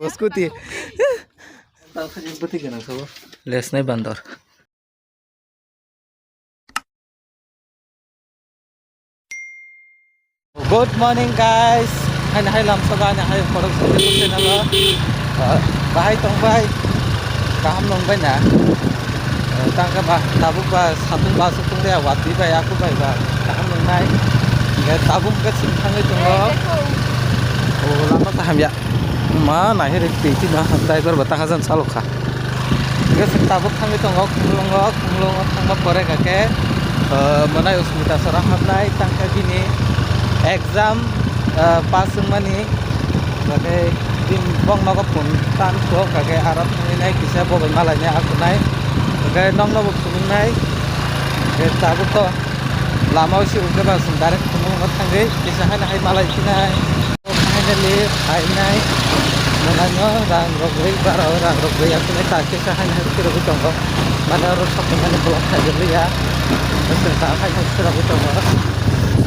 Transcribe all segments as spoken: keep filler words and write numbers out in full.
Scooty. Lesnai bandor. Good morning, guys. Haino hai lamsogo ani hai khorok songwi tongkhe nalo. Ah, bahai tongbai. Kaham nongbai na. Ah, tangkhe ba, tabuk ba satung ba sutung de watwi bai aku bai ba. Kaham nongnai. Hingkhe tabuk hingkhe chwng thangwi tongo. Oh, lama kaham ya. Ma nai hai rek twi twi ma driver ba ta hajan salok kha. Hingke chwng tabuk thangwi tongo, Khumlungo, Khumlungo thangma pore hwnkhe, ah, mwnai Usmita sora hapnai, tangkhe bini exam, ah, pass wngmani bagwi bini bok nogo phone tan kok hwnkhe aro thangwi nai kisa bo bai malainai akunai, hwnkhe nokno bo phunuknai, hwnkhe tabuk to lama o se hwnkhe ba chwng direct Khumlungo thangwi kisa haino hai malai phinai. Finally, phainai. Mwnai no rang rok bai, bara o rang rok bai, yakung ta kisa haino hai phirogwi tongo. Mane oro shopping ani vlog khaijak liya. Bwswk ta haino phirogwi tongo.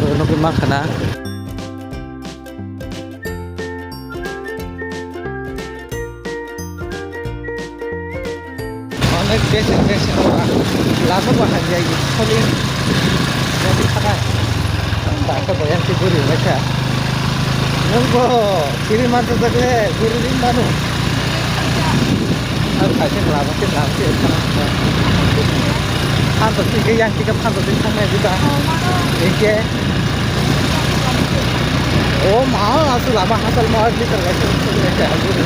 So, nugwi mankha na. Onek besi besi rok lama bo hamya ye soling. Jadi khana. Dakhe bo yang ti guri bacha. Nung bo kiri mansa jagle guri ring manu. Ar khai se lama se lama se khana. Phanto ti ke yang ti ke phanto ti khana juga. Eke. O ma asu lama hasal ma liter bai se guri bacha guri.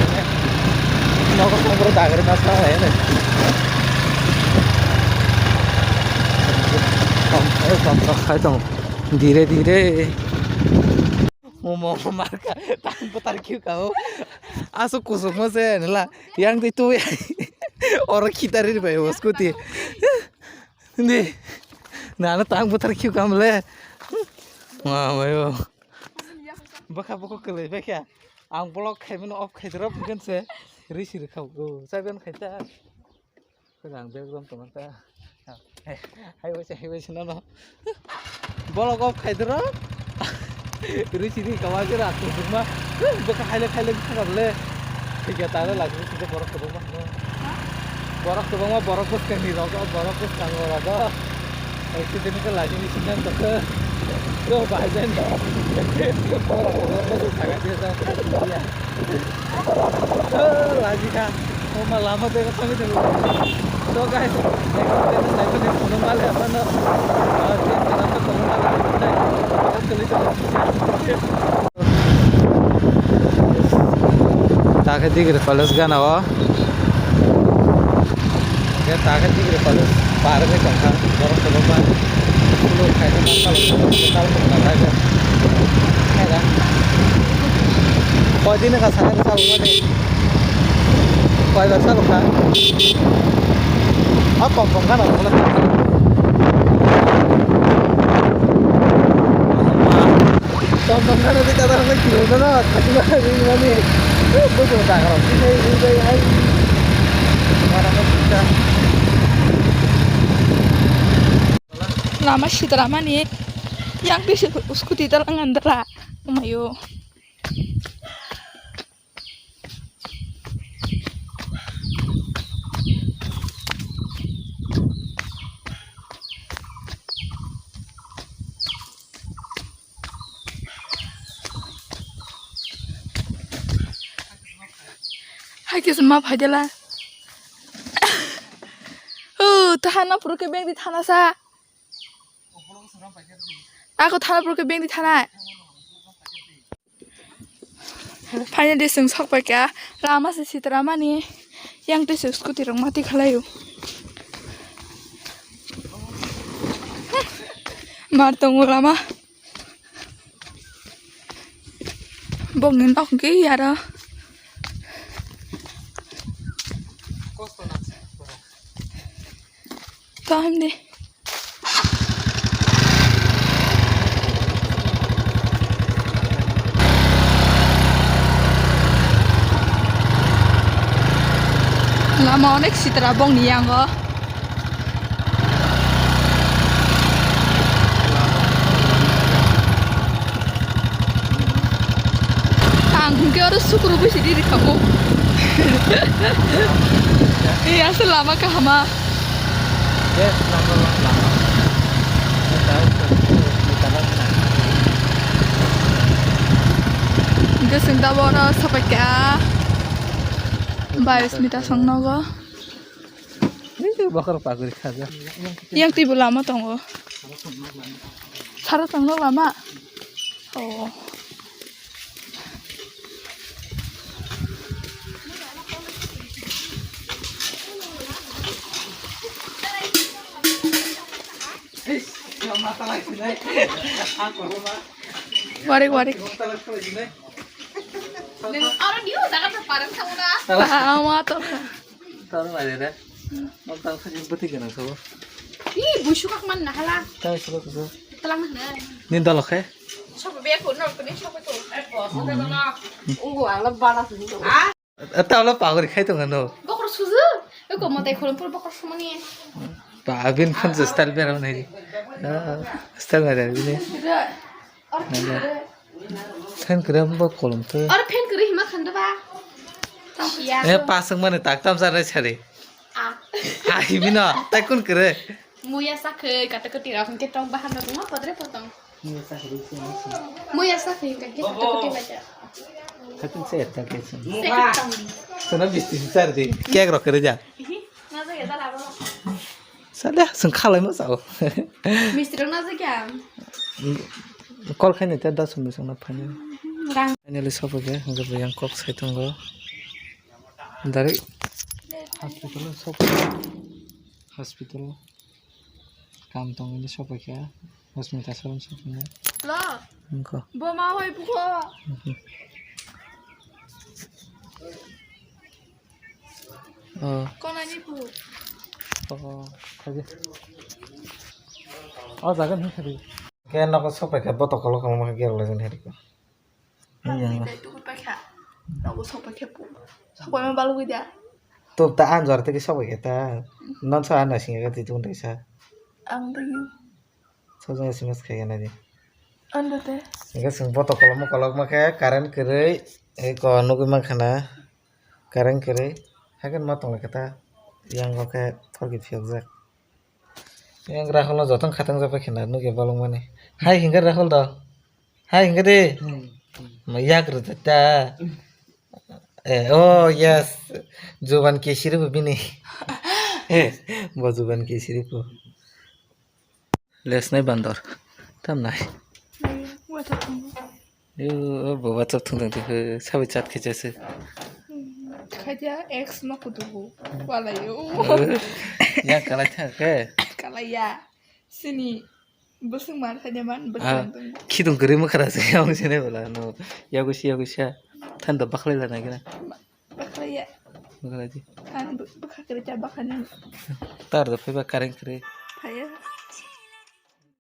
Nogo songbo dagre na sa hai ne. Hai tong. Dire dire. Momo marka tang butar kiu kao. Asu kusuk mo se nela. Yang di tu. Oro khitari bai o scooty. Ni. Nana tang butar kiu kam le. Ma mayo. Baka baka kelai baka. Ang vlog khaimano off khaidoro, bukan se risi rikha, o, saibeno khaita. Ang bag rom tongma ta. Hai waisa, hai waisa, no, no. Vlog off khaidoro. Risi rikha, waisa ra, tu duma. Baka haile, haile, baka le. Tiga tala lagi, tiga borok tu duma, no. Borok kwbangma borok bwskangni rogo, borok bwskango rogo. Accident khe lagini sinan tokhe. Yo, bahai jani. Borok kwbangma bwskango. Oh, lagi kha. Oh, ma lama tengah kami tengah. So, guys, next time saya pun yang phone mali apa no? Ah, dia kenapa phone mali apa no? Kita kali itu. Takhe Degree College gana o. Hingke takhe Degree College par wngwi tongkha. Borok kwbangma school o khaina ma salok, salok, salok, salok. Khaina. Koi din wngkha sakani salok mani? Koi bar salok kha? O tong tong gana o. Tong tong khana di tata khana kilo na na khati na ri mani. Bujo ta khana di ri ri ai. Mana ka kita. Lama sitra mani yang di scooty dalang andra. Mayo. Hai kisa ma phaidela. Oh, tahana pura ke beng di thana sa. Ako thana pura ke beng di thana. Finally, chwng sok pai kha. Lama se sitra mani. Yang twi se scooty rok mati khalai o. Mar tongo lama. Bokni nok hwnkhe yara. Kaham de. Lama onek sitra bongni yango. Ang hwnkhe oro sukru bwsidi rikhamu. Iya, se lama kahama. Yes, number one lama. Hingke sing tabok no sapaikha. Bayis mita song nogo. Ini bakar pagri khaja. Yang tibu lama tongo. Sara tongno lama. Oh. Warik, warik. Aro niyo jaga ta parang tangona. Ama to. Tang lai re. Tang khaji bati gana sabo. Ih, busu kak man nahala. Tang sabo sabo. Telang na. Ni dalo khe. Sabo be ko no ko ni sabo to. Ungu ang la bala sini to. Tawla pagori khai tongano. Bokor suzu. Eko motai khulum pur bokor sumani. Ba abin phone se style bera nai. Style bera bini. Fan kere bo kolom to. Aro fan kere hima khanda ba. Tang siya. E pasang mane tak tam sa rai sari. Ah. Ah, hibino, tai kun kere. Muya sakhe kata kati rok ke tong bahan rok ma padre potong. Muya sakhe ka ke kata kati bacha. Khatung se eta ke sun. Se ka tong di. Sana bisti sar di. Kek rok kere ja. Ihi, na ja ya da la ba. Sale sung khalai ma sao. Mistri na ja kya. Kol khaini te da sum sung na phani. Rang. Finally sopo ke, hingke bo yang kok sai tongo. Direct hospital o sok. Hospital o kam tong ini sok kha. Hospital salon sok ini. Lo. Engko. Bo ma hoi buko. Mhm. Oh. Konani bu. Oh, khaji. Oh, jagan hin khaji. Ke noko sok kha botok kolo kolo ma gel lajen heriko. Iya. Ang ni dai tuku paikha. Nogo sok paikha pu. Sok paima balugwi da. Tuk ta anjor tiki sok paikha ta. Non sa ana singa ka titung dai sa. Ang dai. Sok jang S M S khai na di. Ando te. Inga sing botok kolom kolok ma khe current kwrwi. Eko nugwi man khana. Current kwrwi. Haikhe ma tong khe ta. Yang khe thorki phiyok jak. Yang Rahul no jotong khatang jak paikha na nugwi balung mani. Hai hinga Rahul do. Hai, hingke de. Hmm. Ma yak rwjak ta. Eh, oh, yes. Juban kesiri bo bini. Eh, bo juban kesiri bo. Lesnai bandor. Tam nai. Yo, bo WhatsApp thung thung thung, sabai chat khe jase. Khaja ex no kutubu. Wala yo. Ya kalai thang ke. Kalai ya. Sini. Bwswk mar khaide man, ah, bwswk tong. Khidong kwrwi mwkhra se yang sene bela no. Yago si, yago si. Thanda bakhlai la nagina. Bakhlai ya. Bakhlai di. An bwkha kwrwi ta bakhlai. Tar da phaiba kareng kwrwi. Phaiya.